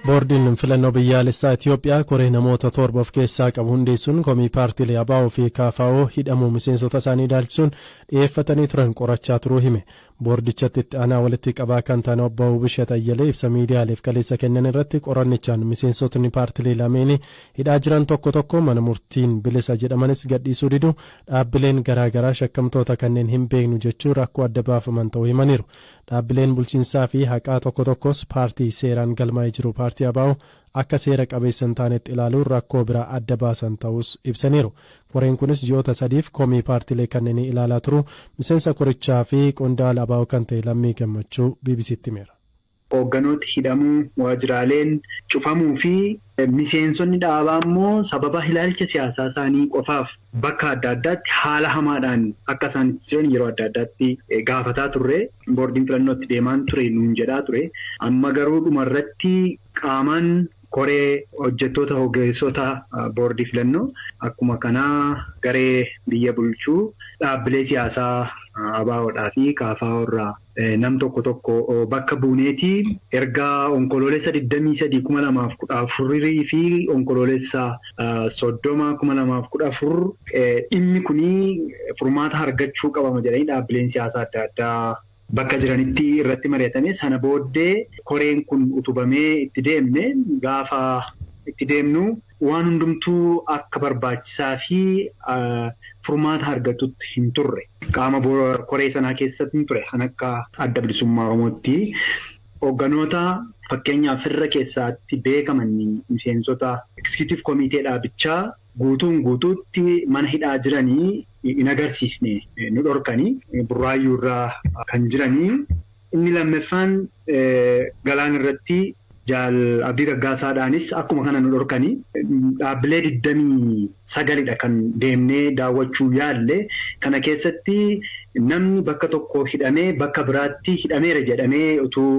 Boordiin filannoo biyyaalessaa Itiyoophiyaa koree namoota 7 of keessaa qabu hundeessuun komii paartiilee ABO fi KFO hidhamuu miseensota isaanii ilaalchisuun dhiyeeffatanii turan qorachaa turuu hime. Boordichatti itti aanaa walitti qabaa kan ta'an Obbo Wubishet Ayyalee ibsa miidiyaaleef kaleessa kennan irratti qorannichaan miseensotni paartilee lameenii hidhaa jiran tokko tokko mana murtiin bilisa jedhamanis gadhiisuu diduu, dhaabbileen garaa garaa shakkamtoota kanneen hin beeknu jechuu rakkoo adda baafaman ta'uu himaniiru. Dhaabbileen bulchiinsaa fi haqaa tokko tokkos paartii seeraan galmaa'ee jiru paartii ABO akka seera qabeessa hin taanetti ilaaluun rakkoo biraa adda baasan ta'uus ibsaniiru. Koreen kunis ji'oota sadiif komii paartilee kanneenii ilaalaa turuu miseensa korichaa fi qondaala ABO kan ta'e Lammii Gammachuu BBCtti himeera. Hoogganooti hidhamuu, waajiraaleen cufamuu fi miseensonni dhaabaa immoo sababa ilaalcha siyaasaa isaanii qofaaf bakka adda addaatti haala hamaadhaan akka isaan itti jiran yeroo adda addaatti gaafataa turre. Boordiin filannoo itti deemaan ture nuun jedhaa ture. Amma garuu dhumarratti qaamaan koree hojjettoota ogeessota boordii filannoo akkuma kanaa garee biyya bulchuu dhaabbilee siyaasaa ABOdhaa fi KFO irraa nam tokko tokko bakka buuneeti erga Onkoloolessa 23, 2014 fi Onkoloolessa 30, 2014 dhimmi kuni furmaata argachuu qabama jedhanii dhaabbileen siyaasaa adda addaa bakka jiranitti irratti mari'atame. Sana booddee koreen kun utubamee itti deemne. Gaafa itti deemnu waan hundumtuu akka barbaachisaa fi furmaata argatutti hin turre. Qaama koree sanaa keessatti hin ture. Kan akka Adda Bilisummaa Oromootti hoogganoota fakkeenyaaf irra keessaatti beekaman miseensota executive komitee dhaabichaa guutuun guutuutti mana hidhaa jiranii hin agarsiisne, nu dhorkanii. Burraayyuu irraa kan jiranii. Inni lammaffaan Galaan irratti Jaal Abdii Raggaasaadhaanis akkuma kana nu dhorkanii. Dhaabbilee 29dha kan deemnee daawwachuu yaalle. Kana keessatti namni bakka tokko hidhamee bakka biraatti hidhameera jedhamee utuu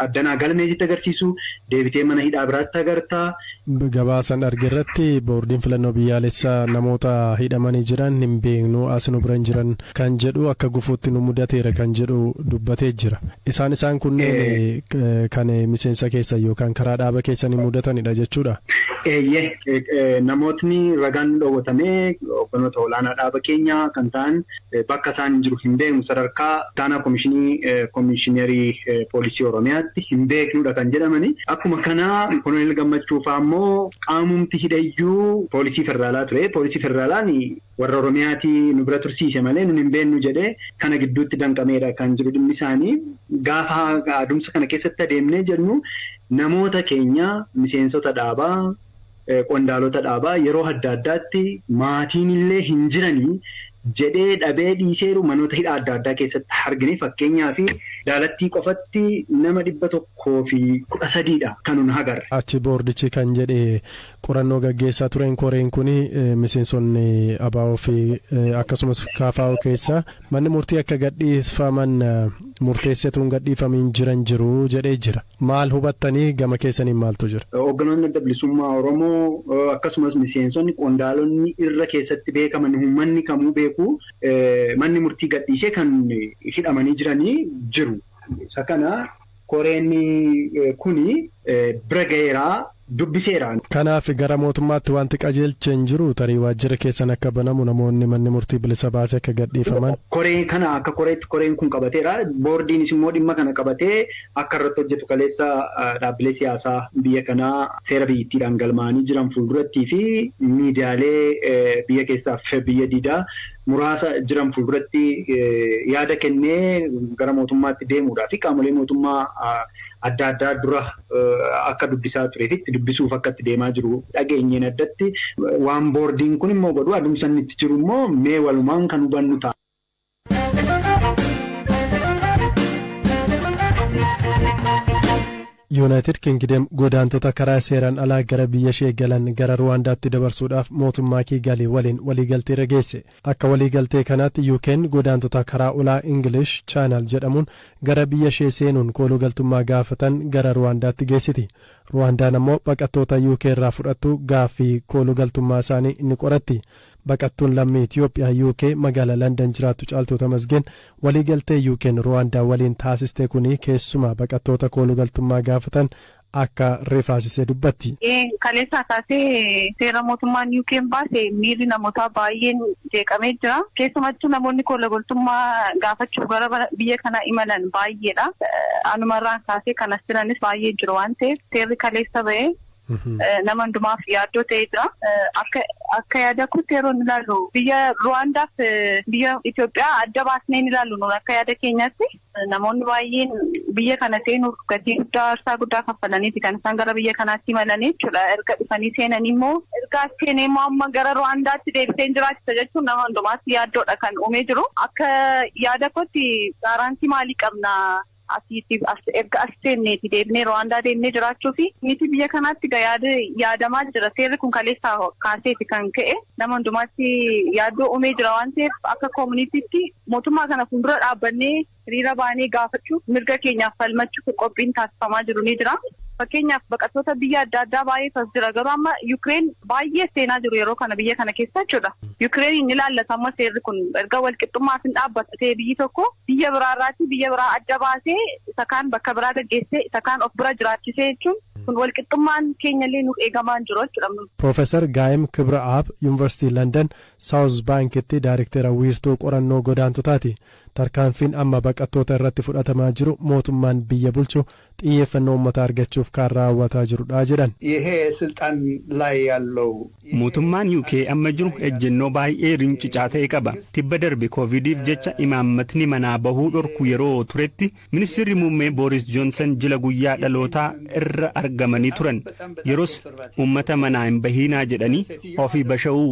addanaa galmeesitti agarsiisu deebitee mana hidhaa biraatti agarta. Gabaasan arge irratti boordiin filannoo biyyaalessaa namoota hidhamanii jiran hin beeknu, as nu bira hin jiran kan jedhu akka gufuutti nu mudateera kan jedhu dubbatee jira. Isaan isaan kunneen kan miseensa keessan yookaan karaa dhaaba keessanii mudatanidha jechuudha? Eeyyee, namootni ragaan nu dhoowwatamee hoogganoota olaanaa dhaaba keenyaa kan ta'an bakka isaan jiru hin beeknu, sadarkaa ittaanaa komishinii komishinerii poolisii Oromiyaatti hin beeknudha kan jedhamani. Akkuma kana Koloneel Gammachuu fa'aa immoo qaamumti hidhayyuu poolisii federaalaa ture. Poolisii federaalaan warra Oromiyaatii nu bira tursiise malee nun hin beeknu jedhee kana gidduutti danqameedha kan jiru dhimmi isaanii. Gaafa adeemsa kana keessatti adeemnee jennu namoota keenya miseensota dhaabaa, qondaalota dhaabaa yeroo adda addaatti maatiin illee hin jiranii jedhee dhabee dhiiseeru manoota hidhaa adda addaa keessatti argine. Fakkeenyaaf Daalattii qofatti nama 113dha kan nun agarre. Achi boordichi kan jedhe qorannoo gaggeessaa tureen koreen kuni miseensonni ABO fi akkasumas KFO keessaa manni murtii akka gadhiifaman murteessetu hin gadhiifamiin jiran jiru jedhee jira. Maal hubattanii gama keessaniin maaltu jira? Hoogganoonni Adda Bilisummaa Oromoo akkasumas miseensonni qondaalonni irra keessatti beekaman uummanni kamuu beeku manni murtii gadhiisee kan hidhamanii jiranii jiru. Isa kana koreen kuni bira ga'eera, dubbiseera. Kanaaf gara mootummaatti wanti qajeelche hin jiru, tarii waajjira keessan akka banamu namoonni manni murtii bilisa baasee akka gadhiifaman. Koree kana akka koreetti koreen kun qabateera. Boordiinis immoo dhimma kana qabatee akka irratti hojjetu kaleessa dhaabbilee siyaasaa biyya kanaa seera biyyittiidhaan galmaa'anii jiran fuuldurattii fi miidiyaalee biyya keessaaf biyya diidaa muraasa jiran fuulduratti yaada kennee gara mootummaatti deemuudhaa fi qaamolee mootummaa adda addaa dura akka dubbisaa turee fi itti dubbisuuf akka itti deemaa jiru dhageenyeen addatti waan boordiin kun immoo godhu adeemsa inni itti jiru immoo mee walumaan kan hubannu ta'a. Yuunaayitid Kingidem godaantota karaa seeraan alaa gara biyya ishee galan gara Ruwaandaatti dabarsuudhaaf mootummaa Kiigalii waliin waliigalteerra geesse. Akka waliigaltee kanaatti UK'n godaantota karaa ulaa English Channel jedhamuun gara biyya ishee seenuun koolugaltummaa gaafatan gara Ruwaandaatti geessiti. Ruwaandaan ammoo baqattoota UK irraa fudhattu gaaffii koolugaltummaa isaanii ni qoratti. Baqattuun lammii Itiyoophiyaa UK magaala Landan jiraattu Caaltuu Tamasgeen waliigaltee UK'n Ruwaandaa waliin taasiste kuni keessumaa baqattoota koolugaltummaa gaafatan Akka rifaasisee dubbatti. Kaleessaa kaasee seera mootummaan UK'n baase miirri namootaa baay'een jeeqamee jira. Keessumattuu namoonni kola-galtummaa gaafachuuf gara biyya kanaa imalan baay'eedha. Anumarraan kaasee kan as jiranis baay'ee jiru waan ta'eef, seerri kaleessa ba'ee nama hundumaaf yaaddoo ta'ee jira. Akka yaada kootti, yeroo inni ilaallu biyya Ruwaandaaf biyya Itoophiyaa adda baasnee ni ilaallu nuun akka yaada keenyaatti. Namoonni baay'een biyya kana seenuuf gatii guddaa, aarsaa guddaa kaffalaniiti kan isaan gara biyya kanaatti imalanii jechuudha. Erga dhufanii seenanii immoo, erga as seenee immoo amma gara Ruwaandaatti deebisee jiraachisa jechuun nama hundumaatti yaaddoodha kan uumee jiru. Akka yaada kootti, guarantee maalii qabna asitti erga as seenneeti deebinee Ruwaandaa deemnee jiraachuu fi miti biyya kanaatti yaada yaadamaa jira. Seerri kun kaleessaa kaaseeti kan ka'e, nama hundumaatti yaaddoo uumee jira waan ta'eef, akka communitytti mootummaa kana fuuldura dhaabbannee hiriira baanee gaafachuuf, mirga keenyaaf falmachuuf qophiin taasifamaa jiru ni jira. Fakkeenyaaf, baqattoota biyya adda addaa baay'eetu as jira, garuu amma Yukireen baay'ee seenaa jiru yeroo kana biyya kana keessa jechuudha. Yukireen inni ilaallata amma seerri kun erga walqixxummaaf hin dhaabbata ta'e, biyyi tokko biyya biraarraatti biyya biraa adda baasee isa kaan bakka biraa gaggeessee isa kaan of bira jiraachisee jechuun kun walqixxummaan keenyallee nuuf eegamaa hin jiru jechuudha. Piroofeesar Gaayim Kibra'aab Yuunivarsiitii London Saawuz Baankitti daayirектera wiirtuu qorannoo godaantotaati. Tarkaanfiin amma baqattoota irratti fudhatamaa jiru mootummaan biyya bulchu xiyyeeffannoo uummataa argachuuf kan raawwataa jirudha jedhan. ይሄ ስልጣን ላይ ያለው Mootummaan UK amma jiru ejjennoo baay'ee rincicaa ta'e qaba. Tibba darbe Koovidiif jecha imaammatni manaa bahuu dhorku yeroo turetti, ministeerri muummee Booris Joonsan jila guyyaa dhalootaa irra argamanii turan. Yeroos uummata manaa hin bahiinaa jedhanii ofii basha'uu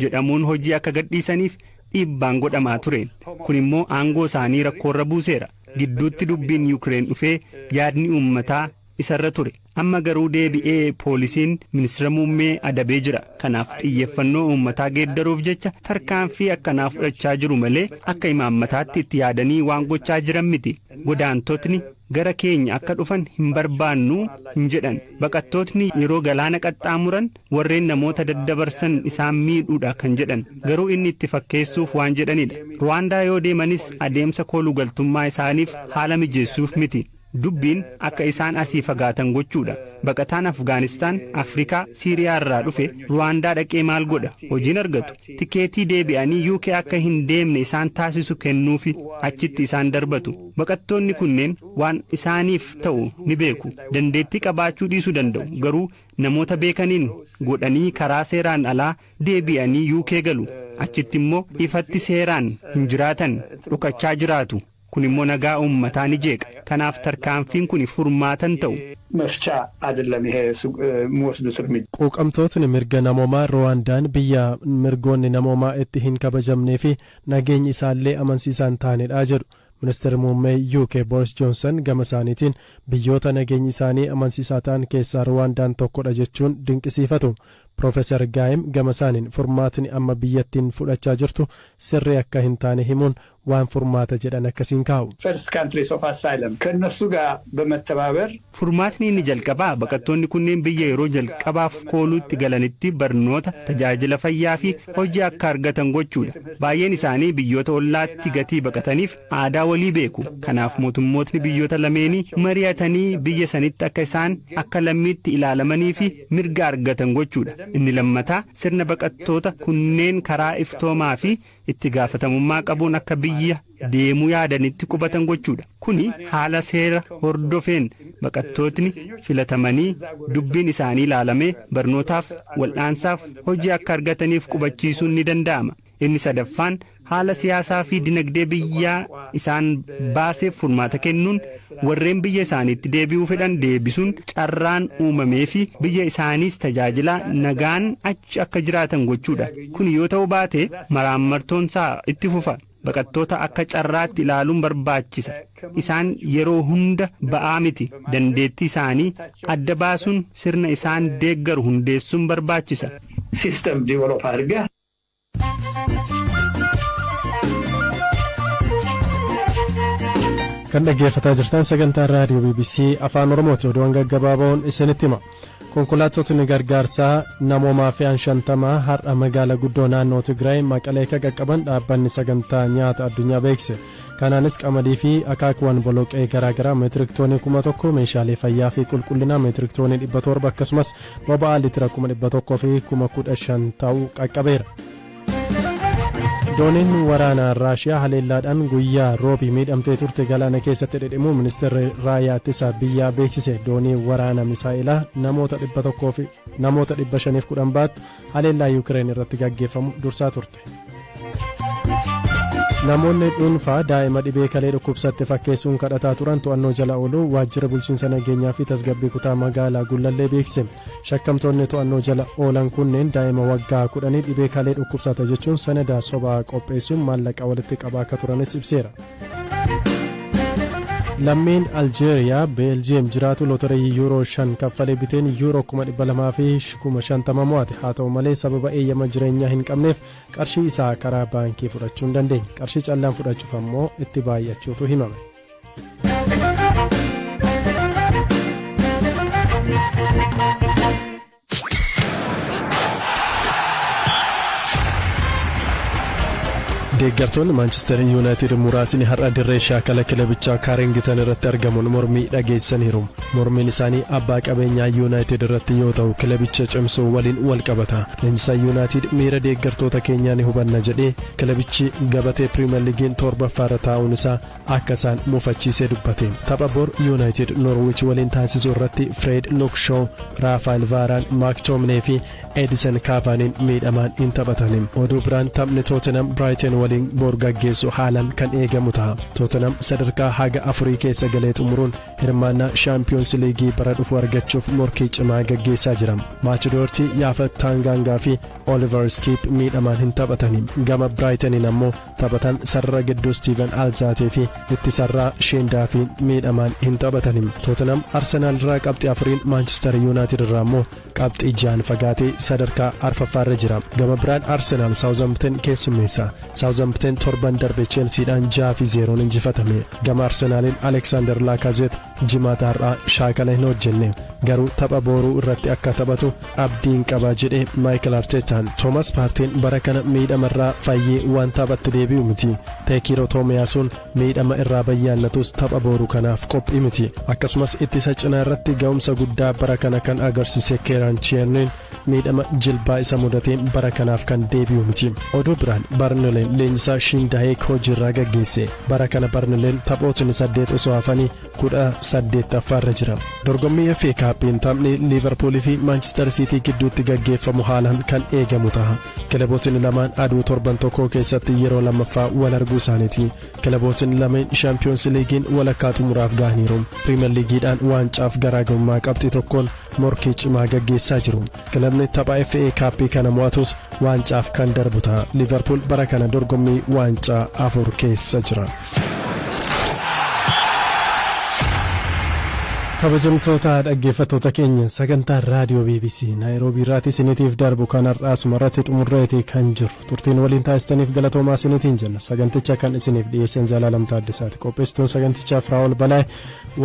jedhamuun hojii akka gadhiisaniif dhiibbaan godhamaa ture. Kun immoo aangoo isaanii rakkoorra buuseera. Gidduutti dubbiin Yukireen dhufee yaadni uummataa isarra ture. Amma garuu deebi'ee poolisiin ministeera muummee adabee jira. Kanaaf xiyyeeffannoo uummataa geeddaruuf jecha tarkaanfii akkanaa fudhachaa jiru malee akka imaammataatti itti yaadanii waan gochaa jiran miti. Godaantotni gara keenya akka dhufan hin barbaannu hin jedhan. Baqattootni yeroo galaana qaxxaamuran warreen namoota daddabarsan isaan miidhuudha kan jedhan. Garuu inni itti fakkeessuuf waan jedhanidha. Ruwaandaa yoo deemanis adeemsa koolugaltummaa isaaniif haala mijeessuuf miti. Dubbiin akka isaan asii fagaatan gochuudha. Baqataan Afgaanistaan, Afrikaa, Siiriyaa irraa dhufe Ruwaandaa dhaqee maal godha? Hojiin argatu. Tikeetii deebi'anii UK akka hin deemne isaan taasisu kennuufi achitti isaan darbatu. Baqattoonni kunneen waan isaaniif ta'u ni beeku. Dandeettii qabaachuu dhiisuu danda'u, garuu namoota beekaniin godhanii karaa seeraan alaa deebi'anii UK galu. Achitti immoo ifatti seeraan hin jiraatan, dhokachaa jiraatu. Kun immoo nagaa uummataa ni jeeqa. Kanaaf tarkaanfiin kun furmaatan ta'u. መፍቻ አይደለም ይሄ የሚወስዱት እርምጃ። Quuqamtootni mirga namoomaa Ruwaandaan biyya mirgoonni namoomaa itti hin kabajamnee fi nageenyi isaallee amansiisaan taanedha jedhu. Ministeerri muummee UK Boris Johnson gama isaaniitiin biyyoota nageenyi isaanii amansiisaa ta'an keessaa Ruwaandaan tokkodha jechuun dinqisiifatu. Piroofeesar Gaayim gama isaaniin furmaatni amma biyyattiin fudhachaa jirtu sirrii akka hin taane himuun waan furmaata jedhan akkasiin kaa'u. First countries of asylum ከእነሱ ጋር በመተባበር Furmaatni inni jalqabaa baqattoonni kunneen biyya yeroo jalqabaaf kooluutti galanitti barnoota, tajaajila fayyaa fi hojii akka argatan gochuudha. Baay'een isaanii biyyoota ollaatti gatii baqataniif aadaa walii beeku. Kanaaf mootummootni biyyoota lameenii mari'atanii biyya sanitti akka isaan akka lammiitti ilaalamanii fi mirga argatan gochuudha. Inni lammataa sirna baqattoota kunneen karaa iftoomaa fi itti gaafatamummaa qabuun akka biyya deemuu yaadanitti qubatan gochuudha. Kuni haala seera hordofeen baqattootni filatamanii, dubbiin isaanii ilaalamee, barnootaaf, wal'aansaaf, hojii akka argataniif qubachiisuun ni danda'ama. Inni sadaffaan haala siyaasaa fi dinagdee biyyaa isaan baaseef furmaata kennuun, warreen biyya isaaniitti deebi'uu fedhan deebisuun carraan uumamee fi biyya isaaniis tajaajilaa nagaan achi akka jiraatan gochuudha. Kun yoo ta'uu baate maraammartoonsaa itti fufa. Baqattoota akka carraatti ilaaluun barbaachisa. Isaan yeroo hunda ba'aa miti. Dandeettii isaanii adda baasuun sirna isaan deeggaru hundeessuun barbaachisa. System develop አድርገህ Kan dhaggeeffataa jirtan sagantaa raadiyoo BBC Afaan Oromooti. Oduuwwan gaggabaaboon isinitti hima. Konkolaattotni gargaarsaa namoomaa fe'an 50 har'a magaalaa guddoo naannoo Tigraay Maqalee akka qaqqaban dhaabbanni sagantaa nyaata addunyaa beekse. Kanaanis qamadii fi akaakuuwwan boloqee garaagaraa meetirik toonii 1000, meeshaalee fayyaa fi qulqullinaa meetirik toonii 700, akkasumas boba'aa liitira 115,000 ta'uu qaqqabeera. Dooniin waraanaa Raashiyaa haleellaadhaan guyyaa Roobii miidhamtee turte galaana keessatti dhidhimuu ministeerri raayyaa ittisaa biyyaa beeksise. Doonii waraana misaa'ilaa namoota 100 fi namoota 510 baattu haleellaa Yuukireen irratti gaggeeffamu dursaa turte. Namoonni dhuunfaa daa'ima dhibee kalee dhukkubsatte fakkeessuun kadhataa turan to'annoo jala ooluu waajjira bulchiinsa nageenyaa fi tasgabbii kutaa magaalaa Gullallee beeksise. Shakkamtoonni to'annoo jala oolan kunneen daa'ima waggaa 10 dhibee kalee dhukkubsata jechuun sanada sobaa qopheessuun maallaqa walitti qabaa akka turanis ibseera. Lammiin Aljeeriyaa Beeljiyeem jiraatu lotorii yuuroo 5 kaffalee biteen yuuroo 250,000 mo'ate. Haa ta'u malee, sababa eeyyama jireenyaa hin qabneef qarshii isaa karaa baankii fudhachuu hin dandeenye. Qarshii callaan fudhachuuf ammoo itti baay'achuutu himame. Deeggartoonni Maanchister Yuunaayitid muraasni har'a dirree shaakala kilabichaa Kaaringitan irratti argamuun mormii dhageessaniiru. Mormiin isaanii abbaa qabeenyaa Yuunaayitid irratti yoo ta'u, kilabicha cimsuu waliin wal qabata. Leenjisaa Yuunaayitid miira deeggartoota keenyaa ni hubanna jedhee, kilabichi gabatee Piriimer Liigiin torbaffaarra taa'uun isaa akka isaan mufachiisee dubbate. Tapha bor Yuunaayitid Noorwiich waliin taasisuu irratti Fred Lukshaw, Raafael Vaaraan, Maak Toominee fi Edison Kaavaaniin miidhamaan hin taphatani. Oduu biraan, taphni Tootenham Biraayiten waliin bor gaggeessu haalaan kan eegamu ta'a. Tootenham sadarkaa haga afurii keessa galee xumuruun hirmaannaa Shaampiyoons Liigii bara dhufu argachuuf morkii cimaa gaggeessaa jira. Maachidoortii, Yaafat Taangaangaa fi Oliver Skipp miidhamaan hin taphatani. Gama Biraayitaniin ammoo taphatan sarara gidduu Steven Alzaatee fi ittisarraa Sheen Daafii miidhamaan hin taphatani. Tootenham Arsenaal irraa qabxii 4n, Maanchister Yuunaayitid irraa ammoo qabxii 6n fagaatee sadarkaa arfaffaarra jira. Gama biraan Arsenaal Saawuzampten keessummeessa. Saawuzampten torban darbe Cheelsiidhaan 6-0n injifatame. Gama Arsenaaliin Aleksaandar Laakazeet Jimaata har'aa shaakala hin hojjenne. Garuu tapha booruu irratti akka taphatu abdiin qaba jedhe Maayikel Arteetaan. Toomas Paarteen bara kana miidhamarraa fayyee waan taphatti deebi'u miti. Teekiroo Toomiyaasuun miidhama irraa bayyaannatus tapha booruu kanaaf qophii miti. Akkasumas ittisa cinaa irratti ga'umsa guddaa bara kana kan agarsiise Keeraan Chi'erniin miidhama jilbaa isa mudateen bara kanaaf kan deebi'u miti. Oduu biraan, Barnoleen leenjisaa Shiindaayek hojiirraa gaggeesse. Bara kana Barnoleen taphootni 8 osoo hafanii 18ffaarra jira. Dorgommii FA Cupiin taphni Liivarpuulii fi Maanchister Siitii gidduutti gaggeeffamu haalaan kan eegamu ta'a. Kilabootni lamaan aduu torban tokko keessatti yeroo lammaffaa wal arguu isaaniiti. Kilabootni lameen Shaampiyoons Liigiin walakkaa xumuraaf gahaniiru. Piriimer Liigiidhaan waancaaf garaagarummaa qabxii tokkoon morkii cimaa gaggeessaa jiru. Kilabni tapha FA Cupii kana mo'atus waancaaf kan darbu ta'a. Liivarpuul bara kana dorgommii waancaa afur keessa jira. Kabajamtoota dhaggeeffattoota keenya, sagantaa raadiyoo BBC Naayiroobii irraati isiniitiif darbu kan har'aa asumarratti xumurreeti kan jiru. Turtiin waliin taasistaniif galatoomaa isiniitiin jenna. Saganticha kan isiniif dhiyeessan Zalaalam Taaddasaati. Qopheessituun sagantichaa Firaa'ol Balaay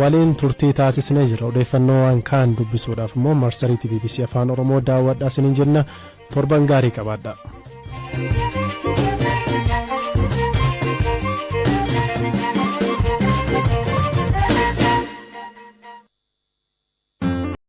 waliin turtii taasisnee jira. Odeeffannoo waan kaan dubbisuudhaaf immoo marsariitii BBC Afaan Oromoo daawwadhaa isiniin jenna. Torban gaarii qabaadha.